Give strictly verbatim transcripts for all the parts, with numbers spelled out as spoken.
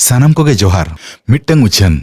ᱥᱟᱱᱟᱢ ᱠᱚᱜᱮ ᱡᱚᱦᱟᱨ᱾ ᱢᱤᱫᱴᱟᱝ ᱩᱪᱷᱟᱹᱱ,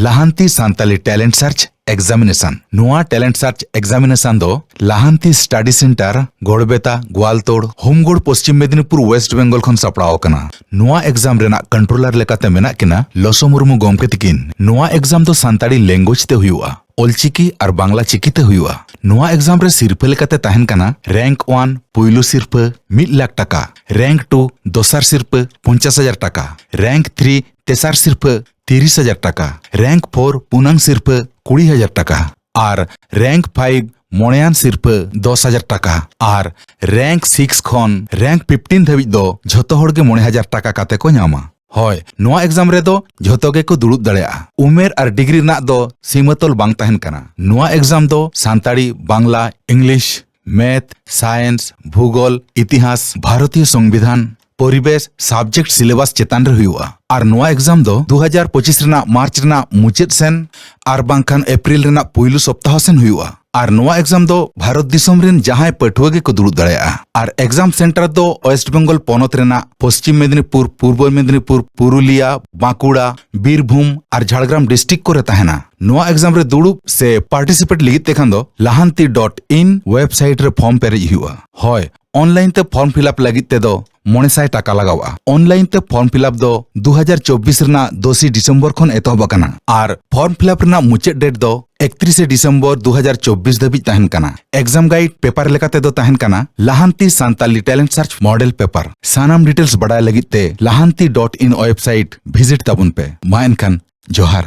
Lahanti Santali talent search examination. ᱱᱚᱣᱟ ᱴᱮᱞᱮᱱᱴ ᱥᱟᱨᱪ ᱮᱠᱡᱟᱢᱤᱱᱮᱥᱚᱱ ᱫᱚ Lahanti study centre, Garbeta, Goaltore, Humgarh, Paschim Medinipur, west Bengal ᱠᱷᱚᱱ ᱥᱟᱯᱲᱟᱣ ᱟᱠᱟᱱᱟ᱾ ᱱᱚᱣᱟ ᱮᱠᱡᱟᱢ ᱨᱮᱱᱟᱜ ᱠᱚᱱᱴᱨᱳᱞᱟᱨ ᱞᱮᱠᱟᱛᱮ ᱢᱮᱱᱟᱜ ᱠᱤᱱᱟ ᱞᱚᱥᱚ ᱢᱩᱨᱢᱩ ᱜᱚᱢᱠᱮ ᱛᱤᱠᱤᱱ᱾ ᱱᱚᱣᱟ ᱮᱠᱡᱟᱢ ᱫᱚ ᱥᱟᱱᱛᱟᱲᱤ ᱞᱮᱝᱜᱩᱭᱮᱡᱽ ᱛᱮ ᱦᱩᱭᱩᱜᱼᱟ, ᱚᱞᱪᱤᱠᱤ ᱟᱨ ᱵᱟᱝᱞᱟ ᱪᱤᱠᱤ ᱛᱮ ᱦᱩᱭᱩᱜᱼᱟ᱾ ᱱᱚᱣᱟ ᱮᱠᱡᱟᱢ ᱨᱮ ᱥᱤᱨᱯᱷᱟᱹ ᱞᱮᱠᱟᱛᱮ ᱛᱟᱦᱮᱱ ᱠᱟᱱᱟ ᱨᱮᱝᱠ ᱚᱣᱟᱱ ᱯᱩᱭᱞᱩ ᱥᱤᱨᱯᱷᱟᱹ ᱢᱤᱫ ᱞᱟᱠᱷ ᱴᱟᱠᱟ, ᱨᱮᱝᱠ ᱴᱩ ᱫᱚᱥᱟᱨ ᱥᱤᱨᱯᱷᱟᱹ ᱯᱚᱧᱪᱟᱥ ᱦᱟᱡᱟᱨ ᱴᱟᱠᱟ, ᱨᱮᱝᱠ ᱛᱷᱨᱤ ᱛᱮᱥᱟᱨ ᱥᱤᱨᱯᱷᱟᱹ ᱛᱤᱨᱤᱥ ᱦᱟᱡᱟᱨ ᱴᱟᱠᱟ, ᱨᱮᱝᱠ ᱯᱷᱳᱨ ᱯᱩᱱᱟᱝ ᱥᱤᱨᱯᱷᱟᱹ ᱠᱩᱲᱤ ᱦᱟᱡᱟᱨ ᱴᱟᱠᱟ ᱟᱨ ᱨᱮᱝᱠ ᱯᱷᱟᱭᱤᱵᱷ ᱢᱚᱬᱮᱭᱟᱱ ᱥᱤᱨᱯᱷᱟᱹ ᱫᱚᱥ ᱦᱟᱡᱟᱨ ᱴᱟᱠᱟ ᱟᱨ ᱨᱮᱝᱠ ᱥᱤᱠᱥ ᱠᱷᱚᱱ ᱨᱮᱝᱠ ᱯᱷᱤᱯᱴᱤᱱ ᱫᱷᱟᱹᱵᱤᱡ ᱫᱚ ᱡᱷᱚᱛᱚ ᱦᱚᱲ ᱜᱮ ᱢᱚᱬᱮ ᱦᱟᱡᱟᱨ ᱴᱟᱠᱟ ᱠᱟᱛᱮ ᱠᱚ ᱧᱟᱢᱟ᱾ ᱦᱳᱭ, ᱱᱚᱣᱟ ᱮᱠᱡᱟᱢ ᱨᱮᱫᱚ ᱡᱷᱚᱛᱚ ᱜᱮᱠᱚ ᱫᱩᱲᱩᱵ ᱫᱟᱲᱮᱭᱟᱜᱼᱟ᱾ ᱩᱢᱮᱨ ᱟᱨ ᱰᱤᱜᱽᱨᱤ ᱨᱮᱱᱟᱜ ᱫᱚ ᱥᱤᱢᱟᱹᱛᱚᱞ ᱵᱟᱝ ᱛᱟᱦᱮᱱ ᱠᱟᱱᱟ᱾ ᱱᱚᱣᱟ ᱮᱠᱡᱟᱢ ᱫᱚ Santali, Bangla, English, math, science, ᱵᱷᱩᱜᱳᱞ, ᱤᱛᱤᱦᱟᱥ, ᱵᱷᱟᱨᱚᱛᱤᱭᱚ ᱥᱚᱝᱵᱤᱫᱷᱟᱱ, ᱯᱚᱨᱤᱵᱮᱥ ᱥᱟᱵᱡᱮᱠᱴ ᱥᱤᱞᱮᱵᱟᱥ ᱪᱮᱛᱟᱱ ᱨᱮ ᱦᱩᱭᱩᱜᱼᱟ᱾ ᱟᱨ ᱱᱚᱣᱟ ᱮᱠᱡᱟᱢ ᱫᱚ ᱫᱩ ᱦᱟᱡᱟᱨ ᱯᱚᱸᱪᱤᱥ ᱨᱮᱱᱟᱜ ᱢᱟᱨᱪ ᱨᱮᱱᱟᱜ ᱢᱩᱪᱟᱹᱫ ᱥᱮᱱ ᱟᱨ ᱵᱟᱝᱠᱷᱟᱱ ᱮᱯᱨᱤᱞ ᱨᱮᱱᱟᱜ ᱯᱩᱭᱞᱩ ᱥᱚᱯᱛᱟᱦᱚ ᱥᱮᱱ ᱦᱩᱭᱩᱜᱼᱟ᱾ ᱟᱨ ᱱᱚᱣᱟ ᱮᱠᱡᱟᱢ ᱫᱚ ᱵᱷᱟᱨᱚᱛ ᱫᱤᱥᱚᱢ ᱨᱮᱱ ᱡᱟᱦᱟᱸᱭ ᱯᱟᱹᱴᱷᱩᱣᱟᱹ ᱜᱮᱠᱚ ᱫᱩᱲᱩᱵ ᱫᱟᱲᱮᱭᱟᱜᱼᱟ᱾ ᱟᱨ ᱮᱠᱡᱟᱢ ᱥᱮᱱᱴᱟᱨ ᱫᱚ ᱳᱭᱮᱥᱴ ᱵᱮᱝᱜᱚᱞ ᱯᱚᱱᱚᱛ ᱨᱮᱱᱟᱜ ᱯᱚᱥᱪᱤᱢ ᱢᱮᱫᱤᱱᱤᱯᱩᱨ, ᱯᱩᱨᱵᱚ ᱢᱮᱫᱤᱱᱤᱯᱩᱨ, ᱯᱩᱨᱩᱞᱤᱭᱟ, ᱵᱟᱸᱠᱩᱲᱟ, ᱵᱤᱨᱵᱷᱩᱢ ᱟᱨ ᱡᱷᱟᱲᱜᱨᱟᱢ ᱰᱤᱥᱴᱨᱤᱠᱴ ᱠᱚᱨᱮ ᱛᱟᱦᱮᱱᱟ᱾ ᱱᱚᱣᱟ ᱮᱠᱡᱟᱢ ᱨᱮ ᱫᱩᱲᱩᱵ ᱥᱮ ᱯᱟᱨᱴᱤᱥᱤᱯᱮᱴ ᱞᱟᱹᱜᱤᱫ ᱛᱮᱠᱷᱟᱱ ᱫᱚ ᱞᱟᱦᱟᱱᱛᱤ ᱰᱚᱴ ᱤᱱ ᱣᱮᱵᱥᱟᱭᱤᱴ ᱨᱮ ᱯᱷᱚᱨᱢ ᱯᱮᱨᱮᱡ ᱦᱩᱭᱩᱜᱼᱟ᱾ ᱦᱳᱭ, ᱚᱱᱞᱟᱭᱤᱱ ᱛᱮ ᱯᱷᱚᱨᱢ ᱯᱷᱤᱞᱟᱯ ᱞᱟᱹᱜᱤᱫ ᱛᱮᱫᱚ ᱢᱚᱬᱮ ᱥᱟᱭ ᱴᱟᱠᱟ ᱞᱟᱜᱟᱣᱜᱼᱟ᱾ ᱚᱱᱞᱟᱭᱤᱱ ᱛᱮ ᱯᱷᱚᱨᱢ ᱯᱷᱤᱞᱟᱯ ᱫᱚ ᱫᱩ ᱦᱟᱡᱟᱨ ᱪᱚᱵᱵᱤᱥ ᱨᱮᱱᱟᱜ ᱫᱚᱥᱤ ᱰᱤᱥᱮᱢᱵᱚᱨ ᱠᱷᱚᱱ ᱮᱛᱚᱦᱚᱵ ᱟᱠᱟᱱᱟ ᱟᱨ ᱯᱷᱚᱨᱢ ᱯᱷᱤᱞᱟᱯ ᱨᱮᱱᱟᱜ ᱢᱩᱪᱟᱹᱫ ᱰᱮᱴ ᱫᱚ ᱮᱠᱛᱨᱤᱥᱮ ᱰᱤᱥᱮᱢᱵᱚᱨ ᱫᱩ ᱦᱟᱡᱟᱨ ᱪᱚᱵᱵᱤᱥ ᱫᱷᱟᱹᱵᱤᱡ ᱛᱟᱦᱮᱱ ᱠᱟᱱᱟ᱾ ᱮᱠᱡᱟᱢ ᱜᱟᱭᱤᱰ ᱯᱮᱯᱟᱨ ᱞᱮᱠᱟ ᱛᱮᱫᱚ ᱛᱟᱦᱮᱱ ᱠᱟᱱᱟ ᱞᱟᱦᱟᱱᱛᱤ Santali talent search model paper. ᱥᱟᱱᱟᱢ ᱰᱤᱴᱮᱞᱥ ᱵᱟᱰᱟᱭ ᱞᱟᱹᱜᱤᱫ ᱛᱮ ᱞᱟᱦᱟᱱᱛᱤ ᱰᱚᱴ ᱤᱱ ᱣᱮᱵᱥᱟᱭᱤᱴ ᱵᱷᱤᱡᱤᱴ ᱛᱟᱵᱚᱱ ᱯᱮ᱾ ᱢᱟ ᱮᱱᱠᱷᱟᱱ ᱡᱚᱦᱟᱨ᱾